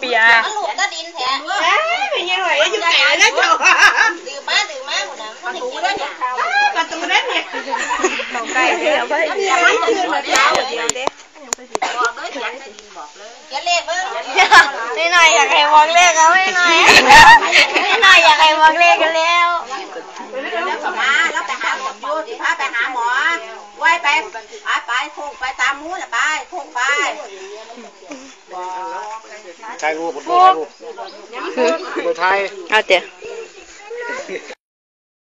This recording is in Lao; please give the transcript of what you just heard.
ເປຍ ມັນຫຼຸດຕາດິນແທ້ ເອີຍ ແມ່ນຫຍັງຫວາ ຢູ່ໄກແລ້ວເຈົ້າ ດື່ມມາ ດື່ມມາ ປະຕູນັ້ນ ປະຕູນັ້ນ ປະຕູນັ້ນ ເອົາໄປ ເອົາໄປ ມັນຄືນມາເຊົ້າດຽວເດ້ ບອກເດີ ຂຽນໃສ່ດິນບອກເລີຍ ຂຽນເລກເບິ່ງ ນ້ອຍໆ ຢາກໃຫ້ບອກເລກ ເອົາ ນ້ອຍໆ ນ້ອຍໆ ຢາກໃຫ້ບອກເລກກັນແລ້ວ ມາ ລາວໄປຫາໝໍຢູ່ ຊິພາໄປຫາໝໍ ໄວໄປ ໄປ ໄປ ໂຄ້ງໄປຕາມໝູລະ ໄປ ໂຄ້ງໄປ ຖ່າຍຮູບ ຖ່າຍຮູບ ຖ່າຍ ເອົາເຕີ.